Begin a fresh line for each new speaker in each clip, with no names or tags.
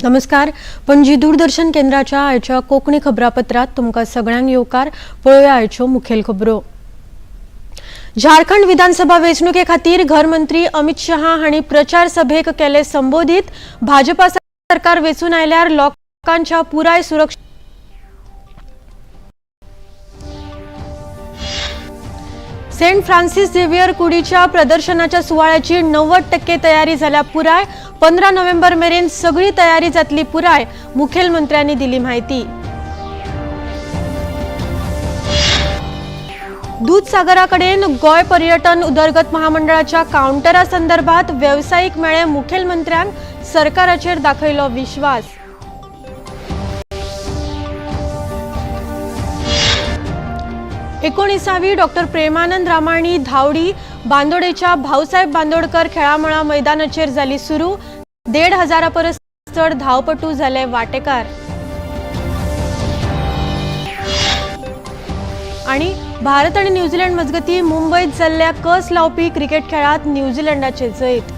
नमस्कार, पणजी दूरदर्शन केंद्राच्या आयच्या कोंकणी खबरापत्रात तुमकां सगळ्यांक येवकार. पळोवया आयच्यो मुखेल खबरो. झारखंड विधानसभा वेंचणुके खातीर घरमंत्री अमित शहा हांणी प्रचार सभेक केले संबोधीत. भाजपा सरकार वेंचून आयल्यार लोकांच्या पुराय सुरक्षा. सेंट फ्रान्सिस झेवियर कुडीच्या प्रदर्शनाच्या सुवाळ्याची 90% तयारी झाल्या पुराय. 15 नोव्हेंबर मेरेन सगळी तयारी जातली पुराय, मुखेलमंत्र्यांनी दिली माहिती. दूधसागराकडेन गोंय पर्यटन उदरगत महामंडळाच्या कावंटरा संदर्भात वेवसायीक मेळे. मुखेलमंत्र्यांक सरकाराचेर दाखयलो विश्वास. 19वी डॉक्टर प्रेमानंद रामाणी धावडी बांदोडेच्या भाऊसाहेब बांदोडकर खेळामळा मैदानाचेर जाली सुरू. 1,500 परस चड धावपटू जाले वाटेकार. आणि भारत आणि न्यूझीलंड मजगती मुंबईत जाल्ल्या कस लावपी क्रिकेट खेळात न्यूझीलंडाचे जैत.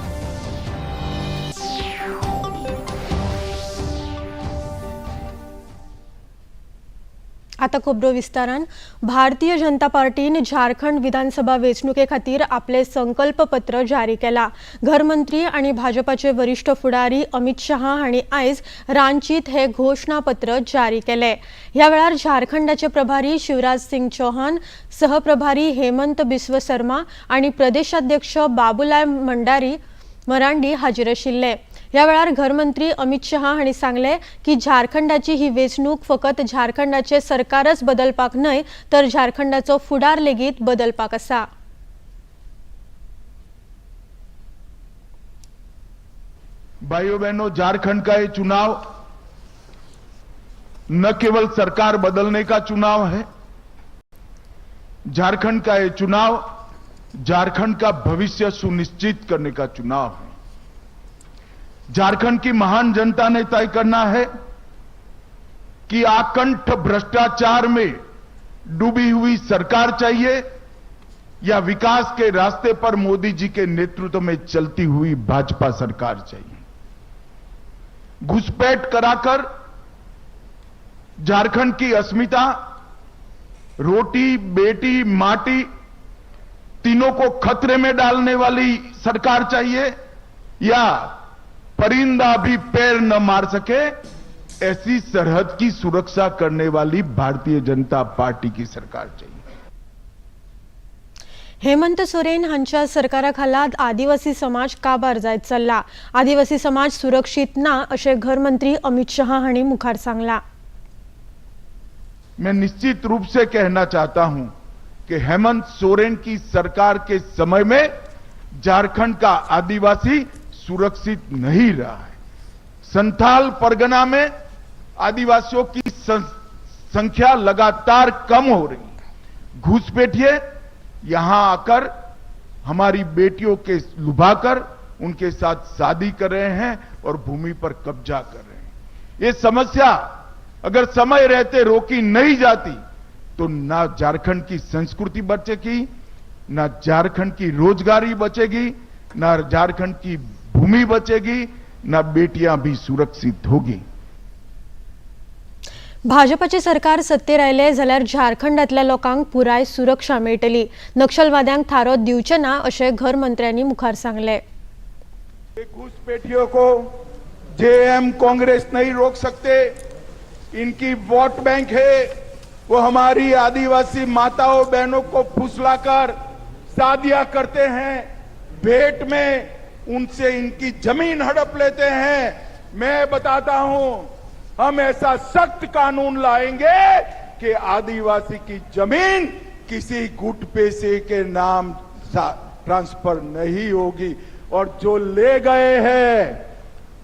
आता खबरो विस्तारान. भारतीय जनता पार्टीन झारखंड विधानसभा वेंचणुके खातीर आपले संकल्पपत्र जारी केला. घरमंत्री आनी भाजपाचे वरिश्ठ फुडारी अमित शहा हांणी आयज रांचीत हे घोशणापत्र जारी केले. ह्या वेळार झारखंडाचे प्रभारी शिवराज सिंग चौहान, सहप्रभारी हेमंत बिस्व शर्मा आनी प्रदेशाध्यक्ष बाबुलाय मरांडी हाजीर आशिल्ले. ह्या वेळार घरमंत्री अमित शहा हांणी सांगले की झारखंडाची ही वेंचणूक फकत झारखंडाचे सरकारच बदलपाक न्हय, तर झारखंडाचो फुडार लेगीत बदलपाक आसा.
भाइयों बहनों, झारखंड का ये चुनाव न केवल सरकार बदलने का चुनाव है, झारखंड का ये चुनाव झारखंड का भविष्य सुनिश्चित करने का चुनाव है. झारखंड की महान जनता ने तय करना है कि आकंठ भ्रष्टाचार में डूबी हुई सरकार चाहिए या विकास के रास्ते पर मोदी जी के नेतृत्व में चलती हुई भाजपा सरकार चाहिए. घुसपैठ कराकर झारखंड की अस्मिता, रोटी, बेटी, माटी तीनों को खतरे में डालने वाली सरकार चाहिए या परिंदा भी पैर न मार सके ऐसी सरहद की सुरक्षा करने वाली भारतीय जनता पार्टी की सरकार चाहिए.
हेमंत सोरेन हांच्या सरकारा खाला आदिवासी समाज काबार जायत चल्ला. आदिवासी समाज सुरक्षीत ना, अशें घरमंत्री अमित शहा हांणी मुखार सांगला.
मैं निश्चित रूप से कहना चाहता हूं कि हेमंत सोरेन की सरकार के समय में झारखंड का आदिवासी सुरक्षित नहीं रहा है. संथाल परगना में आदिवासियों की संख्या लगातार कम हो रही है. घुसपैठिए यहां आकर हमारी बेटियों के लुभाकर उनके साथ शादी कर रहे हैं और भूमि पर कब्जा कर रहे हैं. ये समस्या अगर समय रहते रोकी नहीं जाती तो ना झारखंड की संस्कृति बचेगी, ना झारखंड की रोजगारी बचेगी, ना झारखंड की भूमि बचेगी, ना बेटियां भी सुरक्षित होगी.
भाजपाचे सरकार सत्तेर आयले जाल्यार झारखंडातल्या लोकांक पुराय सुरक्षा मेळटली. नक्षलवाद्यांक थारो दिवचे ना, अशें घरमंत्र्यांनी मुखार सांगलें.
घुसपैठियों को जेएम, कांग्रेस नहीं रोक सकते. इनकी वोट बैंक है. वो हमारी आदिवासी माताओं बहनों को फुसलाकर शादियां करते हैं, भेंट में उनसे इनकी जमीन हड़प लेते हैं. मैं बताता हूं, हम ऐसा सख्त कानून लाएंगे कि आदिवासी की जमीन किसी गुट पैसे के नाम ट्रांसफर नहीं होगी. और जो ले गए हैं,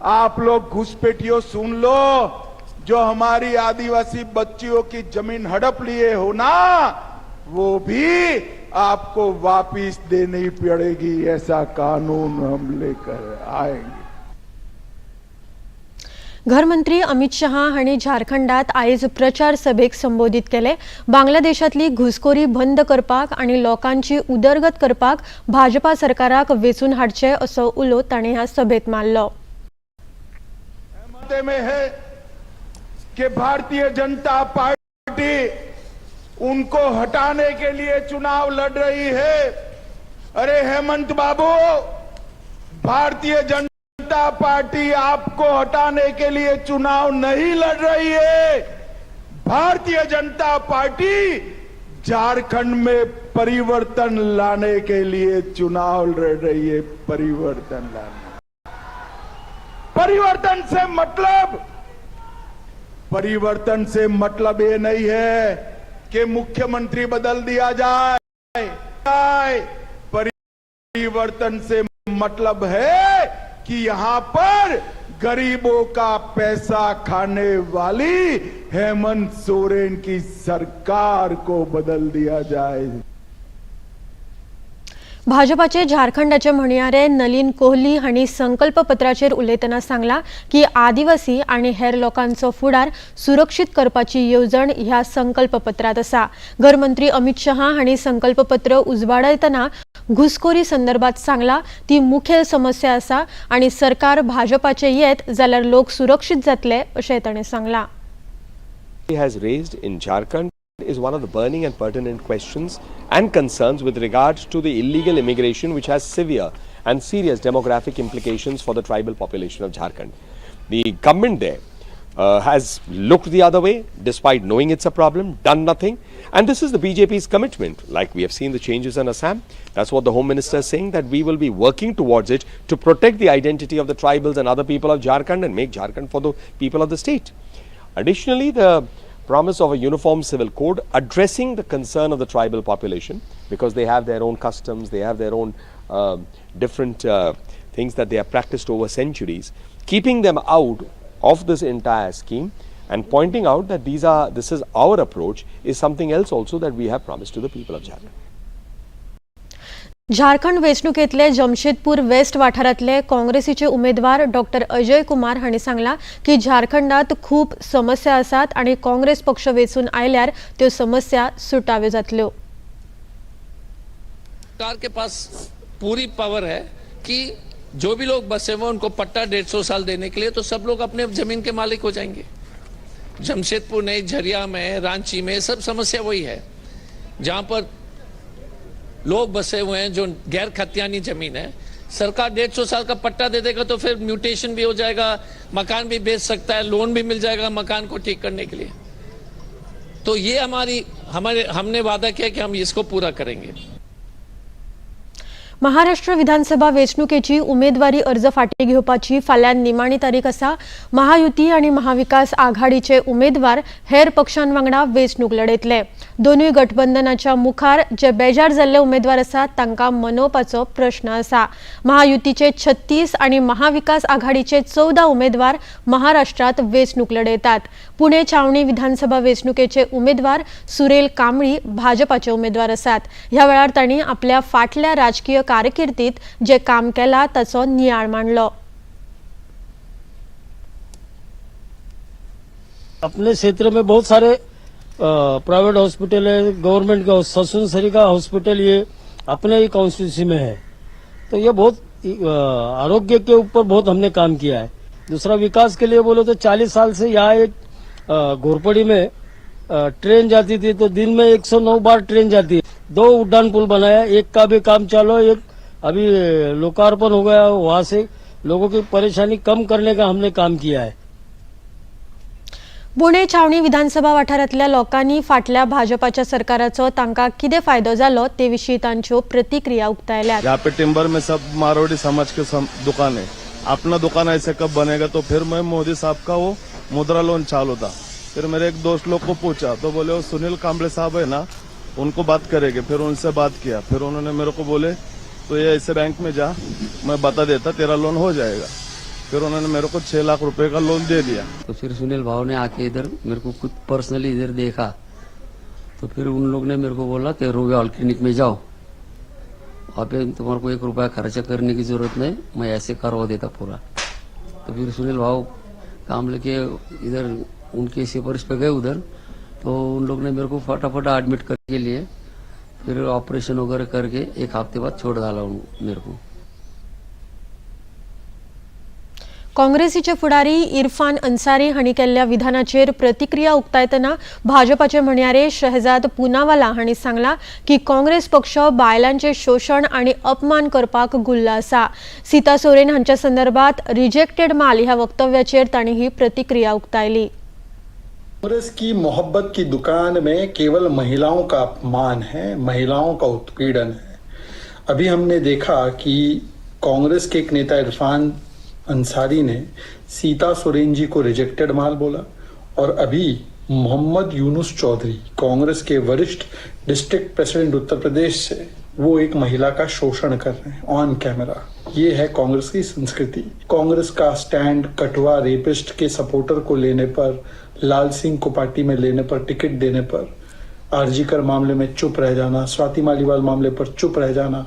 आप लोग घुसपैठियों सुन लो, जो हमारी आदिवासी बच्चियों की जमीन हड़प लिए हो ना, वो भी आपको वापिस देनी पड़ेगी. ऐसा कानून हम लेकर आएंगे.
घरमंत्री अमित शहा हांणी झारखंडात आयज प्रचार सभेक संबोधीत केले. बांगलादेशातली घुसखोरी बंद करपाक आनी लोकांची उदरगत करपाक भाजपा सरकाराक वेंचून हाडचे, असो उलो तांणी ह्या सभेत मारलो.
हेमंत रास्ते में है कि भारतीय जनता पार्टी उनको हटाने के लिए चुनाव लड़ रही है। अरे हेमंत बाबू, भारतीय जनता पार्टी आपको हटाने के लिए चुनाव नहीं लड़ रही है। भारतीय जनता पार्टी झारखंड में परिवर्तन लाने के लिए चुनाव लड़ रही है। परिवर्तन लाने, परिवर्तन से मतलब, परिवर्तन से मतलब ये नहीं है कि मुख्यमंत्री बदल दिया जाए। परिवर्तन से मतलब है कि यहां पर गरीबों का पैसा खाने वाली हेमंत सोरेन की सरकार को बदल दिया जाए।
भाजपाचे झारखंडाचे म्हणयारे नलीन कोहली हांणी संकल्प पत्राचेर उलयतना सांगला की आदिवासी आनी हेर लोकांचो फुडार सुरक्षीत करपाची येवजण ह्या संकल्प पत्रांत आसा. घरमंत्री अमित शहा हांणी संकल्पपत्र उजवाडायतना घुसखोरी संदर्भात सांगला ती मुखेल समस्या आसा आनी सरकार भाजपाचे येत जाल्यार लोक सुरक्षीत जातले अशें ताणें सांगलां.
Has raised in Jharkhand is one of the burning and pertinent questions and concerns with regard to the illegal immigration, which has severe and serious demographic implications for the tribal population of Jharkhand. The government there has looked the other way despite knowing it's a problem, done nothing. And this is the BJP's commitment. Like we have seen the changes in Assam, that's what the Home Minister is saying, that we will be working towards it to protect the identity of the tribals and other people of Jharkhand and make Jharkhand for the people of the state. Additionally, the promise of a uniform civil code addressing the concern of the tribal population, because they have their own customs, they have their own different things that they have practiced over centuries, keeping them out of this entire scheme and pointing out that this is our approach is something else also that we have promised to the people of Jharkhand.
Jharkhand वेंचणुकेंतले Jamshedpur waste वाठारांतले काँग्रेसीचे उमेदवार doctor Ajay Kumar हांणी सांगलां की झारखंडात खूब समस्या आसात आनी काँग्रेस पक्ष वेंचून आयल्यार त्यो समस्या सुटाव्यो जातल्यो.
सरकार के पास पूरी पावर है कि जो भी लोग बसे हुए उनको पट्टा 150 साल देने के लिए, तो सब लोग अपने जमीन के मालिक हो जाएंगे. जमशेदपुर नहीं, झरिया में, रांची में सब समस्या वही है. जहां पर लोग बसे हुए हैं, जो गैर खतियानी जमीन है, सरकार 150 साल का पट्टा दे देगा तो फिर म्यूटेशन भी हो जाएगा, मकान भी बेच सकता है, लोन भी मिल जाएगा मकान को ठीक करने के लिए. तो ये हमारी हमारे हमने वादा किया कि हम इसको पूरा करेंगे.
महाराष्ट्र विधानसभा वेंचणुकेची उमेदवारी अर्ज फाटीं घेवपाची फाल्यां निमाणी तारीख आसा. महायुती आनी महाविकास आघाडीचे उमेदवार हेर पक्षां वांगडा वेंचणूक लढयतले. दोनूय गठबंधनाच्या मुखार जे बेजार जाल्ले उमेदवार आसात तांकां मनोवपाचो प्रश्न आसा. महायुतीचे 36 आनी महाविकास आघाडीचे 14 उमेदवार महाराष्ट्रात वेंचणूक लढयतात. पुणे छावणी विधानसभा वेंचणुकेचे उमेदवार सुरेल कांबळी भाजपाचे उमेदवार आसात. ह्या वेळार तांणी आपल्या फाटल्या राजकीय कारकिर्दीत जे काम केलां ताचो नियाळ मांडलो.
अपने क्षेत्र में बहुत सारे प्राइवेट हॉस्पिटल है, गवर्नमेंट का ससुन सरिका हॉस्पिटल ये अपने ही कॉन्स्टिट्यूंसी में है. तो ये बहुत आरोग्य के ऊपर बहुत हमने काम किया है. दूसरा, विकास के लिए बोलो तो 40 साल से यहाँ एक घोरपड़ी में ट्रेन जाती थी, तो दिन में 109 बार ट्रेन जाती है. दो उड्डान पुल बनाया, एक का भी काम चालू है, एक अभी लोकार्पण हो गया. वहां से लोगों की परेशानी कम करने का हमने काम किया है.
पुणे छावणी विधानसभा वाठारांतल्या लोकांनी फाटल्या भाजपाच्या सरकाराचो तांकां कितें फायदो जालो ते विशीं तांच्यो प्रतिक्रिया उक्तायल्यात.
यहाँ पे टिम्बर में सब मारवाड़ी समाज के दुकान है. अपना दुकान ऐसे कब बनेगा? तो फिर मैं मोदी साहब का वो मुद्रा लोन चालू था, फिर मेरे एक दोस्त लोग को पूछा तो बोले वो सुनील कांबले साहब है ना, उनको बात करेंगे. फिर उनसे बात किया, फिर उन्होंने मेरे को बोले तो ये ऐसे बैंक में जा, मैं बता देता, तेरा लोन हो जाएगा. फिर उन्होंने मेरे को 6 लाख रुपए का लोन दे दिया.
तो फिर सुनील भाव ने आके इधर मेरे को खुद पर्सनली इधर देखा, तो फिर उन लोग ने मेरे को बोला कि रोवे हॉल क्लिनिक में जाओ, वहाँ पे तुम्हारे को 1 रुपया खर्चा करने की जरूरत नहीं, मैं ऐसे करवा देता पूरा. तो फिर सुनील भाव काम लेके इधर उनके सिफारिश पे गए उधर, तो उन लोग ने मेरे को फटाफट एडमिट करके लिए, फिर ऑपरेशन वगैरह करके एक हफ्ते बाद छोड़ डाला उन मेरे को.
काँग्रेसीचे फुडारी इरफान अन्सारी हांणी केल्ल्या विधानाचेर प्रतिक्रिया उक्तायतना भाजपाचे म्हणयारे शहजाद पुनावाला हांणी सांगला की काँग्रेस पक्ष बायलांचे शोशण आनी अपमान करपाक गुल्ल आसा. सीता सोरेन हांच्या संदर्भात रिजेक्टेड माल ह्या वक्तव्याचेर तांणी ही प्रतिक्रिया उक्तायली.
कांग्रेस की मोहब्बत की दुकान में केवल महिलाओं का अपमान है, महिलाओं का उत्पीड़न है. अभी हमने देखा कि कांग्रेस के एक नेता इरफान अंसारी ने सीता सोरेन जी को रिजेक्टेड माल बोला और अभी मोहम्मद यूनुस चौधरी, कांग्रेस के वरिष्ठ डिस्ट्रिक्ट प्रेसिडेंट उत्तर प्रदेश से, वो एक महिला का शोषण कर रहे हैं ऑन कैमरा. ये है कांग्रेस की संस्कृति. कांग्रेस का स्टैंड कटवा रेपिस्ट के सपोर्टर को लेने पर, लाल सिंह को पार्टी में लेने पर, टिकट देने पर, आरजीकर मामले में चुप रह जाना, स्वाति मालीवाल मामले पर चुप रह जाना,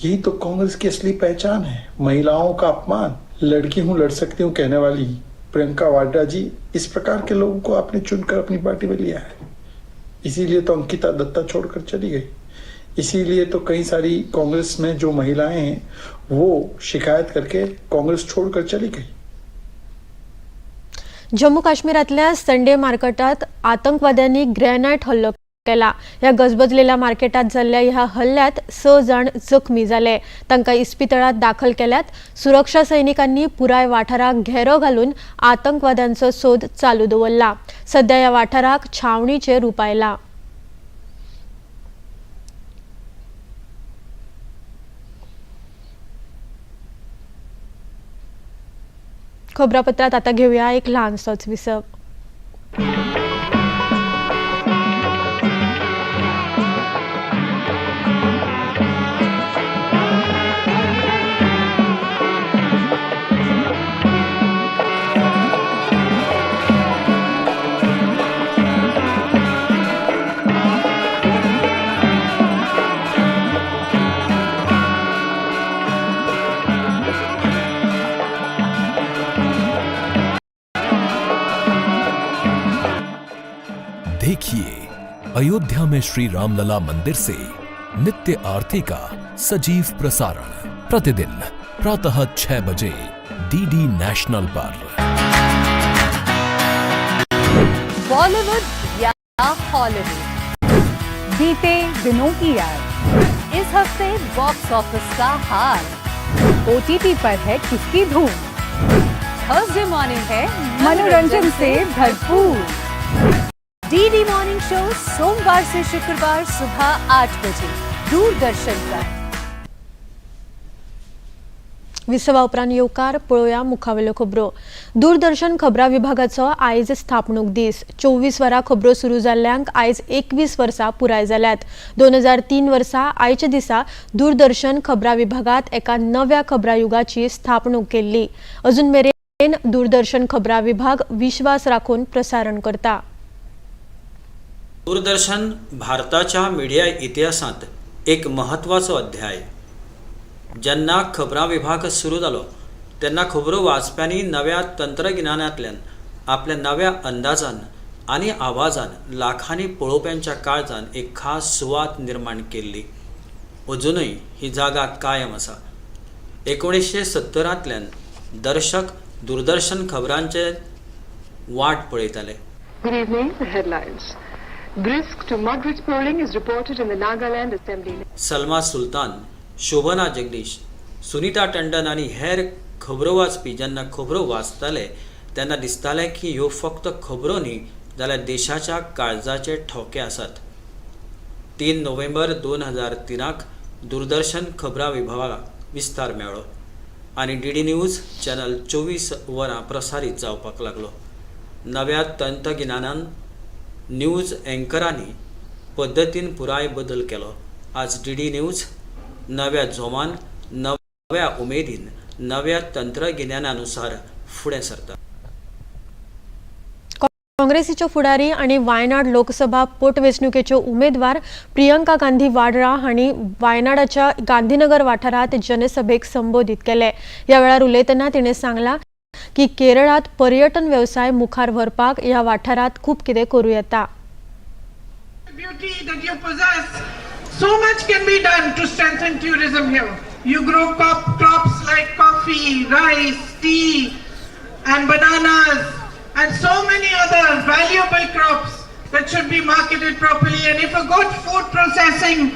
यही तो कांग्रेस की असली पहचान है. महिलाओं का अपमान, लड़की हूं लड़ सकती हूं कहने वाली प्रियंका वाड्रा जी, इस प्रकार के लोगों को आपने चुनकर अपनी पार्टी में लिया है. इसीलिए तो अंकिता दत्ता छोड़कर चली गई. इसीलिए तो कई सारी कांग्रेस में जो महिलाएं हैं वो शिकायत करके कांग्रेस छोड़कर चली गई.
जम्मू काश्मीरातल्या संडे मार्केटात आतंकवाद्यांनी ग्रेनायट हल्लो केला. ह्या गजबजलेल्या मार्केटात जाल्ल्या ह्या हल्ल्यात 6 जाण जखमी जाले. तांकां इस्पितळात दाखल केल्यात. सुरक्षा सैनिकांनी पुराय वाठाराक घेरो घालून आतंकवाद्यांचो सोद चालू दवरला. सध्या ह्या वाठाराक छावणीचें रूप आयलां. खबरापत्रात आता घेऊया एक ल्हानसोच विसव.
देखिए अयोध्या में श्री रामलला मंदिर से नित्य आरती का सजीव प्रसारण प्रतिदिन प्रातः 6 बजे डीडी नेशनल पर.
बॉलीवुड या हॉलीवुड, बीते दिनों की याद, इस हफ्ते बॉक्स ऑफिस का हाल, ओटीटी पर है किसकी धूम, थर्सडे मॉर्निंग है मनोरंजन से भरपूर. डीडी मॉर्निंग शो सोमवार से शुक्रवार सुबह 8 बजे दूरदर्शन पर.
विसवा उपरांत येवकार. पळोवया मुखावेल्यो खबरो. दूरदर्शन खबरां विभागाचो आयज स्थापणूक दीस. 24 वरां खबरो सुरू जाल्ल्यांक आयज 21 वर्सां पुराय जाल्यात. 2003 वर्सा आयच्या दिसा दूरदर्शन खबरां विभागांत एका नव्या खबरां युगाची स्थापणूक केल्ली. अजून मेरेन दूरदर्शन खबरां विभाग विश्वास राखून प्रसारण करता.
दूरदर्शन भारताच्या मिडिया इतिहासांत एक म्हत्वाचो अध्याय. जेन्ना खबरां विभाग सुरू जालो तेन्ना खबरो वाचप्यांनी नव्या तंत्रगिन्यानांतल्यान आपल्या नव्या अंदाजान आनी आवाजान लाखांनी पळोवप्यांच्या काळजान एक खास सुवात निर्माण केल्ली. अजुनूय ही जागा कायम आसा. 1970 दर्शक दूरदर्शन खबरांचे वाट पळयताले.
Good evening. The headlines. Brisk to moderate polling is reported in the Nagaland Assembly.
Salma Sultan, Shobhana Jagdish, Sunita Tandon आनी हेर खबरो वाचपी जेन्ना खबरो वाचताले तेन्ना दिसतालें की ह्यो फक्त खबरो न्ही जाल्यार देशाच्या काळजाचे ठोके आसात. 3 नोव्हेंबर 2003 दूरदर्शन खबरां विभागाक विस्तार मेळ्ळो आनी डीडी न्यूज चॅनल 24 वरां प्रसारीत जावपाक लागलो. नव्या तंत्रगिन्यानान न्यूज एंकरांनी पद्दतीन पुराय बदल केलो. आज डीडी न्यूज नव्या जोमान, नव्या उमेदीन, नव्या तंत्रगिन्यानानुसार फुडें सरता.
काँग्रेसीच्यो फुडारी आनी वायनाड लोकसभा पोटवेंचणुकेच्यो उमेदवार प्रियंका गांधी वाड्रा हांणी वायनाडाच्या गांधीनगर वाठारांत जनसभेक संबोधीत केले. ह्या वेळार उलयतना तिणें सांगलां की केरळांत पर्यटन वेवसाय मुखार व्हरपाक ह्या वाठारांत खूब कितें करूं येता.
Beauty that you possess, so much can be done to strengthen tourism here. You grow crops like coffee, rice, tea, and bananas and so many other valuable crops that should be marketed properly. And if a good food processing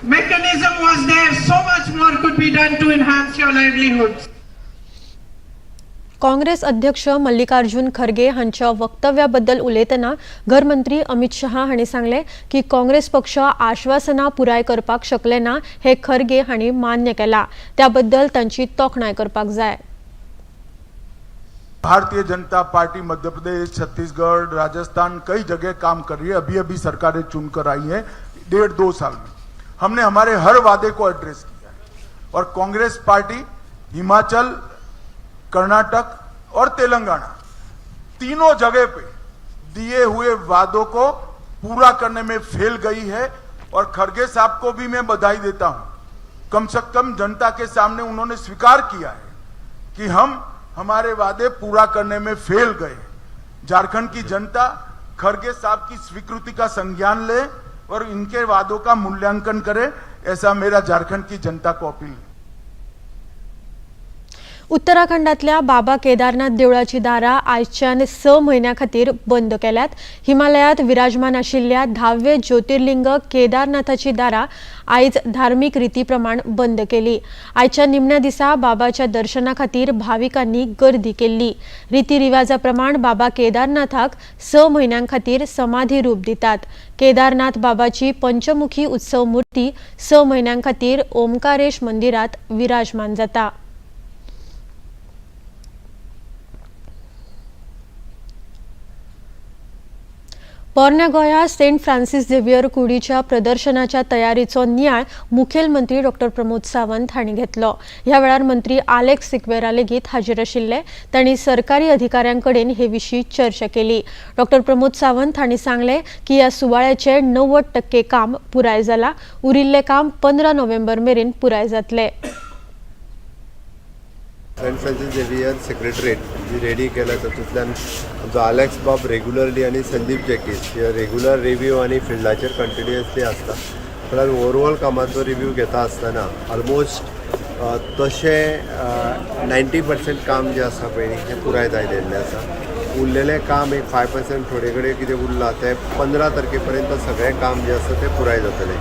mechanism was there, so much more could be done to enhance your livelihoods.
Congress अध्यक्ष मल्लिकार्जुन खरगे हांच्या वक्तव्याबद्दल उलयतना घरमंत्री अमित शहा हांणी सांगलें की काँग्रेस पक्ष आश्वासनां पुराय करपाक शकले ना हे खरगे हांणी मान्य केला, त्याबद्दल तांची तोखणाय करपाक जाय.
भारतीय जनता पार्टी मध्य प्रदेश, छत्तीसगढ़, राजस्थान कई जगह काम कर रही है. अभी अभी सरकारें चुनकर आई है. 1.5-2 साल में हमने हमारे हर वादे को एड्रेस किया है और कांग्रेस पार्टी हिमाचल, कर्नाटक और तेलंगाना तीनों जगह पे दिए हुए वादों को पूरा करने में फेल गई है. और खड़गे साहब को भी मैं बधाई देता हूं, कम से कम जनता के सामने उन्होंने स्वीकार किया है कि हम हमारे वादे पूरा करने में फेल गए. झारखंड की जनता खड़गे साहब की स्वीकृति का संज्ञान ले और इनके वादों का मूल्यांकन करे, ऐसा मेरा झारखंड की जनता को अपील है.
उत्तराखंडातल्या बाबा केदारनाथ देवळाची दारां आयच्यान 6 म्हयन्यां खातीर बंद केल्यात. हिमालयात विराजमान आशिल्ल्या 10वे ज्योतिर्लिंग केदारनाथाची दारां आयज धार्मीक रिती प्रमाण बंद केली. आयच्या निमण्या दिसा बाबाच्या दर्शना खातीर भाविकांनी गर्दी केल्ली. रितीरिवाजा प्रमाण बाबा केदारनाथाक 6 म्हयन्यां खातीर समाधी रूप दितात. केदारनाथ बाबाची पंचमुखी उत्सव मूर्ती 6 म्हयन्यां खातीर ओमकारेश मंदिरात विराजमान जाता. पोरण्या गोंया सेंट फ्रांसीस झेवियर कुडीच्या प्रदर्शनाच्या तयारीचो नियाळ मुखेलमंत्री डॉक्टर प्रमोद सावंत हांणी घेतलो. ह्या वेळार मंत्री आलेक्स सिक्वेरा लेगीत हाजीर आशिल्ले. तांणी सरकारी अधिकाऱ्यां कडेन हे विशीं चर्चा केली. डॉक्टर प्रमोद सावंत हांणी सांगलें की ह्या सुवाळ्याचें 90% काम पुराय जालां. उरिल्लें काम 15 नोव्हेंबर मेरेन पुराय जातलें.
सेंट फ्रांसीस झेवियर सेक्रेटरीट जी रेडी केल्या तातूंतल्यान आमचो आलेक्स बाब रेगुलरली आनी संदीप जॅकीस हे रेगुलर रिव्यू आनी फिल्डाचेर कंटिन्युअसली आसता. म्हळ्यार ओवरऑल कामाचो रिव्यू घेता आसतना ऑलमोस्ट तशें 90% काम जें आसा पळय हें पुराय जायत येयल्लें आसा. उरलेलें काम एक 5% थोडे कडेन कितें उरलां तें 15 तारखे पर्यंत सगळें काम जें आसा तें पुराय जातलें.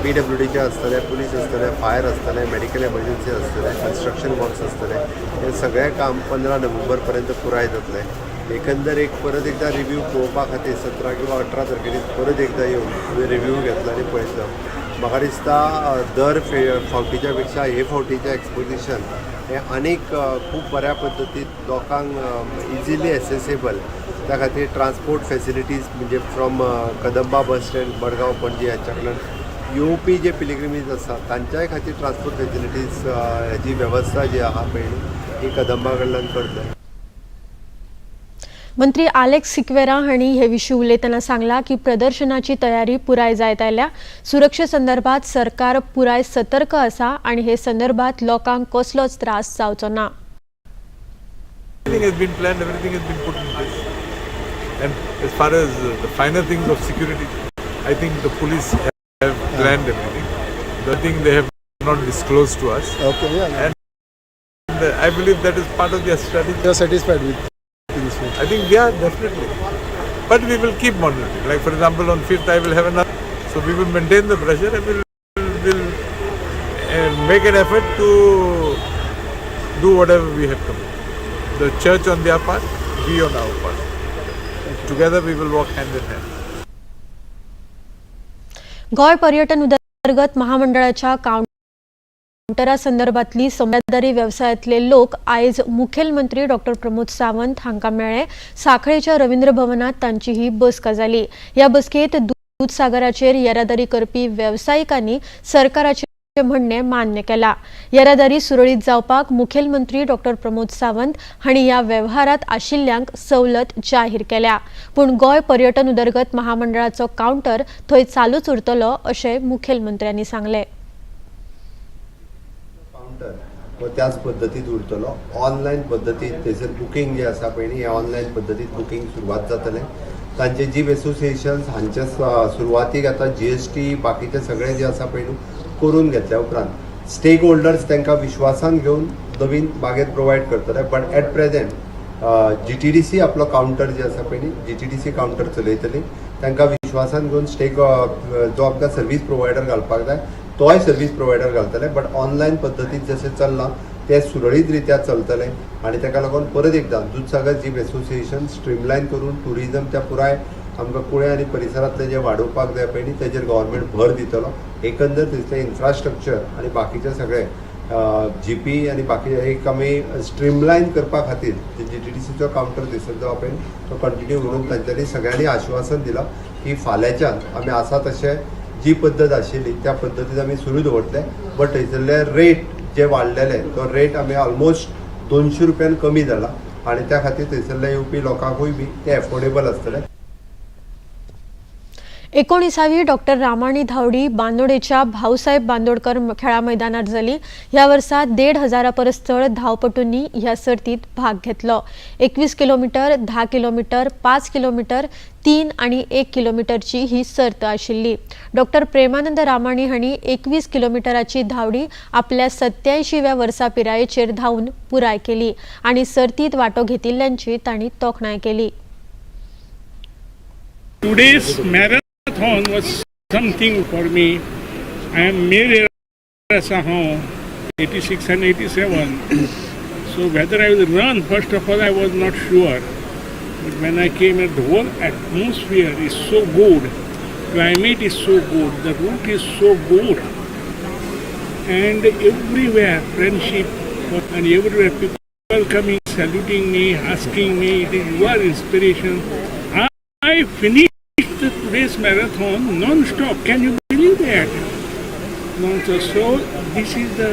पीडब्ल्यूडीचे आसतले, पुलीस आसतले, फायर आसतले, मेडिकल एमर्जन्सी आसतले, कन्स्ट्रक्शन वर्क्स आसतले. हें सगळें काम 15 नोव्हेंबर पर्यंत पुराय जातलें. एकंदर एक परत एकदां रिव्यू पळोवपा खातीर 17 किंवा 18 तारखेर परत एकदां येवन रिव्यू घेतलो आनी पळयतलो. म्हाका दिसता दर फावटीच्या पेक्षा हे फावटीचें एक्सपोजिशन हें आनीक खूब बऱ्या पद्दतीन लोकांक इजिली एसेसेबल, त्या खातीर ट्रान्सपोर्ट फेसिलिटीज म्हणजे from Kadamba bus stand, Madgaon, Panaji हांच्या कडल्यान येवपी जे पिलिग्रिमीज आसा तांच्याय खातीर ट्रान्सपोर्ट फेसिलिटीज हेजी वेवस्था जी आहा पळय ही कदंबा कडल्यान करतले.
मंत्री आलेक्स सिक्वेरा हांणी हे विशीं उलयतना सांगला की प्रदर्शनाची तयारी पुराय जायत आयल्या. सुरक्षे संदर्भात सरकार पुराय सतर्क आसा आनी हे संदर्भात लोकांक कसलोच त्रास जावचो ना.
Everything has been planned, everything has been put in place. And as far as the finer things of security, I think the police have planned everything. The thing they have not disclosed to us.
Okay, yeah.
And I believe that is part of their strategy.
You are satisfied with things?
I think we are, definitely. But we will keep monitoring. Like for example, on 5th I will have another. So we will maintain the pressure and we will make an effort to do whatever we have to do. The church on their part, we on our part. Together we will walk hand in hand.
Goa पर्यटन उदरगत महामंडळाच्या कावंटरा संदर्भातली येरादारी वेवसायांतले लोक आयज मुखेलमंत्री doctor Pramod Sawant हांकां मेळ्ळे. साखळेच्या रवींद्र भवनात तांची ही बसका जाली. ह्या बसकेंत दुदसागराचेर येरादारी करपी वेवसायिकांनी सरकाराचें म्हणणें मान्य केलां. येरादारी सुरळीत जावपाक मुखेलमंत्री डॉक्टर प्रमोद सावंत हांणी ह्या वेव्हारांत आशिल्ल्यांक सवलत जाहीर केल्या. पूण गोंय पर्यटन उदरगत महामंडळाचो कावंटर थंय चालूच उरतलो अशें मुखेलमंत्र्यांनी सांगलें.
कावंटर हो त्याच पद्दतीत उरतलो. ऑनलायन पद्दतीत थंयसर बुकींग जें आसा पळय न्ही, हें ऑनलायन पद्दतीत बुकींग सुरवात जातलें. तांचे जीप एसोसिएशन्स हांच्या सुरवातीक आतां जीएसटी बाकीचें सगळें जें आसा पळय न्हू करून घेतल्या उपरांत स्टेक होल्डर्स तांकां विश्वासान घेवन नवीन बागेत प्रोवायड करतले. But at present जीटीडीसी आपलो कावंटर जे आसा पळय न्ही, जीटीडीसी कावंटर चलयतली. तांकां विश्वासान घेवन स्टेक जो आमकां सर्वीस प्रोवायडर घालपाक जाय तोय सर्वीस प्रोवायडर घालतले, बट ऑनलायन पद्दतीन जशें चल्लां तें सुरळीत रित्या चलतलें. आनी ताका लागून परत एकदां दुदसागर जीप एसोसिएशन स्ट्रीमलायन करून टुरिजम त्या पुराय आमकां कुळे आनी परिसरांतलें जें वाडोवपाक जाय पळय न्ही, तेजेर गव्हर्मेंट भर दितलो. एकंदर थंयसरलें इन्फ्रास्ट्रक्चर आनी बाकीचें सगळें जीपी आनी बाकी एक आमी स्ट्रीमलायन करपा खातीर जीटीडीसीचो कावंटर थंयसर जो पळय तो कंटिन्यू म्हणून तांच्यांनी सगळ्यांनी आश्वासन दिलां की फाल्यांच्यान आमी आसा तशें जी पद्दत आशिल्ली त्या पद्दतीन आमी सुरू दवरतले, बट थंयसरले रेट जे वाडलेले तो रेट आमी ऑलमोस्ट 200 रुपयान कमी जाला आनी त्या खातीर थंयसरले येवपी लोकांकूय बी ते एफोर्डेबल आसतले.
19वी डॉक्टर रामाणी धावडी बांदोडेच्या भाऊसाहेब बांदोडकर खेळा मैदानार जाली. ह्या वर्सा 1,500 परस चड धांवपटूंनी ह्या सर्तीत भाग घेतलो. 21 किलोमीटर, 10 किलोमीटर, 5 किलोमीटर, 3 आनी 1 किलोमीटरची ही सर्त आशिल्ली. डॉक्टर प्रेमानंद रामाणी हांणी 21 किलोमीटराची धावडी आपल्या 87व्या वर्सा पिरायेचेर धांवून पुराय केली आनी सर्तीत वांटो घेतिल्ल्यांची तांणी तोखणाय केली.
Today's marathon was something for me. I am made आसा हांव 86 and 87. So whether I will run, first of all, I was not sure. But when I came here, the whole atmosphere is so good, climate is so good, the route is so good, and everywhere friendship and everywhere people coming, saluting me, asking me, it is your inspiration. I finished today's marathon non-stop. Can you believe that? Non-stop. So this is the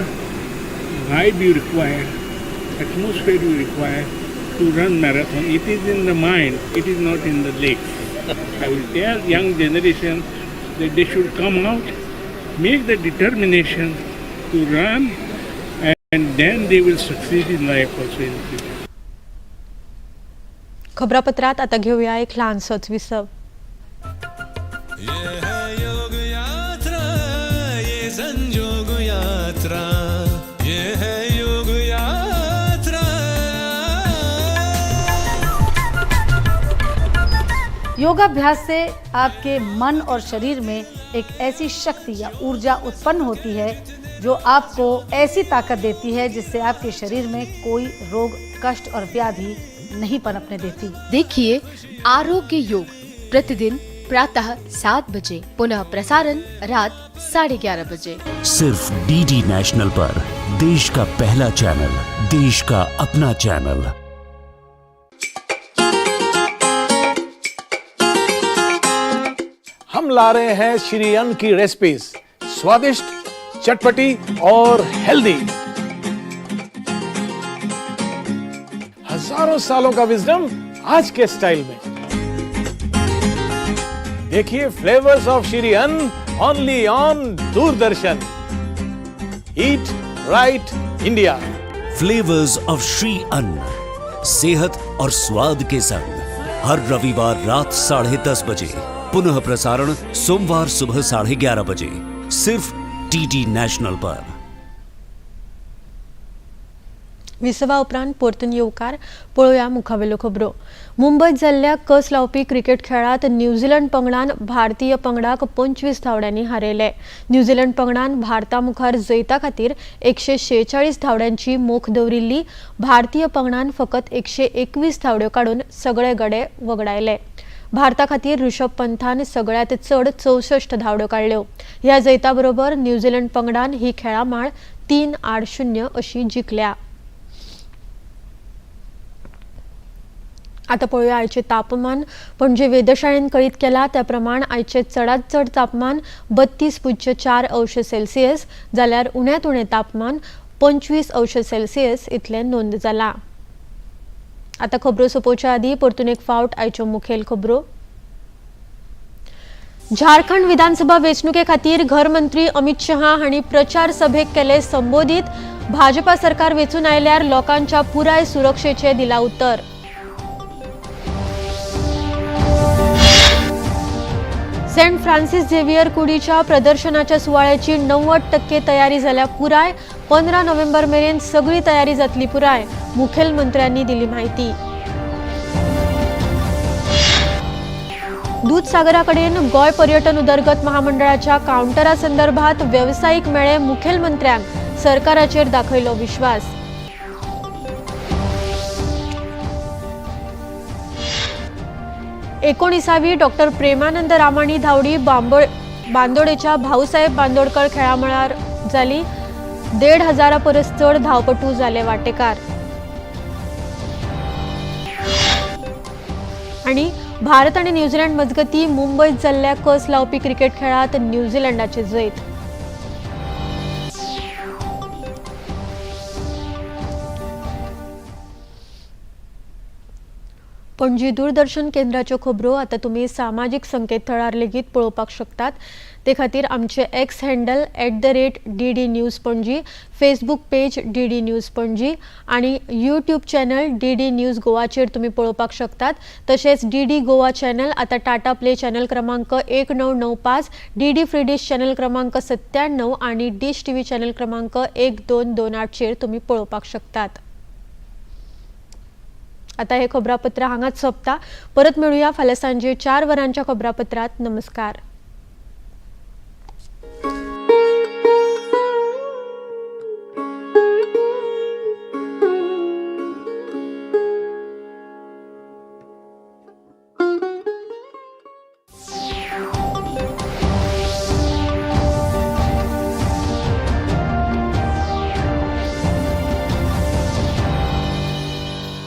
vibe you require, atmosphere you require to run marathon. It is in the mind, it is not in the legs. I will tell young generation that they should come out, make the determination to run, and then they will succeed in life also in future.
खबरापत्रात आता घेऊया एक लहानसोच विसव.
ये है योग यात्रा, ये संजोग यात्रा, ये है योग यात्रा.
योगाभ्यास से आपके मन और शरीर में एक ऐसी शक्ति या ऊर्जा उत्पन्न होती है जो आपको ऐसी ताकत देती है जिससे आपके शरीर में कोई रोग, कष्ट और व्याधि नहीं पनपने देती.
देखिए आरोग्य योग प्रतिदिन प्रातः 7 बजे, पुनः प्रसारण रात 11:30 बजे.
सिर्फ डीडी नेशनल पर, देश का पहला चैनल, देश का अपना चैनल.
हम ला रहे हैं श्री अन्न की रेसिपीज, स्वादिष्ट, चटपटी और हेल्दी. हजारों सालों का विजडम आज के स्टाइल में. देखिए flavours of Shri Anna only on Doordarshan. Eat right India.
Flavours of Shri Anna, सेहत और स्वाद के संग, हर रविवार रात 10:30 बजे, पुनः प्रसारण सोमवार सुबह 11:30 बजे, सिर्फ डीडी नेशनल पर.
विसवा उपरांत परतून येवकार. पळोवया मुखावेल्यो खबरो. मुंबयत जाल्ल्या कस लावपी क्रिकेट खेळांत न्यूझीलंड पंगडान भारतीय पंगडाक 25 धांवड्यांनी हारयले. न्यूझीलंड पंगडान भारता मुखार जैता खातीर 146 धांवड्यांची मोख दवरिल्ली. भारतीय पंगडान फकत 121 धांवड्यो काडून सगळे गडे वगडायले. भारता खातीर ऋषभ पंथान सगळ्यांत चड 64 धांवड्यो काडल्यो. ह्या जैता बरोबर न्यूझीलंड पंगडान ही खेळामाळ 3-0 अशी जिखल्या. आता पळोवया आयचें तापमान. पणजे वेधशाळेन कळीत केला त्या प्रमाण आयचें चडांत चड तापमान 32.4 अंश सेल्सियस जाल्यार उण्यांत उणें तापमान 25 अंश सेल्सियस इतलें नोंद जाला. आता खबरो सोंपोवच्या आदीं परतून एक फावट आयच्यो मुखेल खबरो. झारखंड विधानसभा वेंचणुके खातीर घरमंत्री अमित शहा हांणी प्रचार सभेक केले संबोधीत. भाजपा सरकार वेंचून आयल्यार लोकांच्या पुराय सुरक्षेचे दिला उत्तर. सेंट फ्रान्सिस झेवियर कुडीच्या प्रदर्शनाच्या सुवाळ्याची 90% तयारी जाल्या पुराय. 15 नोव्हेंबर मेरेन सगळी तयारी जातली पुराय, मुखेलमंत्र्यांनी दिली माहिती. दूदसागरा कडेन गोंय पर्यटन उदरगत महामंडळाच्या कावंटरा संदर्भात वेवसायीक मेळे मुखेलमंत्र्यांक, सरकाराचेर दाखयलो विश्वास. 19वी डॉक्टर प्रेमानंद रामाणी धावडी बांदोडेच्या भाऊसाहेब बांदोडकर खेळामळार जाली. 1,500 परस चड धावपटू जाले वाटेकार. आणि भारत आणि न्यूझीलंड मजगती मुंबईत जाल्ल्या कस लावपी क्रिकेट खेळात न्यूझीलंडाचे जैत. पणजी दूरदर्शन केंद्राच्यो खबरो आतां तुमी सामाजीक संकेतथळार लेगीत पळोवपाक शकतात. ते खातीर आमचे X handle @DD News Panaji, Facebook page DD News Panaji आनी यूट्यूब चॅनल DD news गोवाचेर तुमी पळोवपाक शकतात. तशेंच DD Goa channel आतां टाटा प्ले चॅनल क्रमांक 1995, DD free dish channel क्रमांक 97 आनी डिश टीव्ही चॅनल क्रमांक 1228चेर तुमी पळोवपाक शकतात. आता हे खबरापत्र हांगाच सोंपता. परत मेळुया फाल्यां सांजे 4 वरांच्या खबरापत्रात. नमस्कार.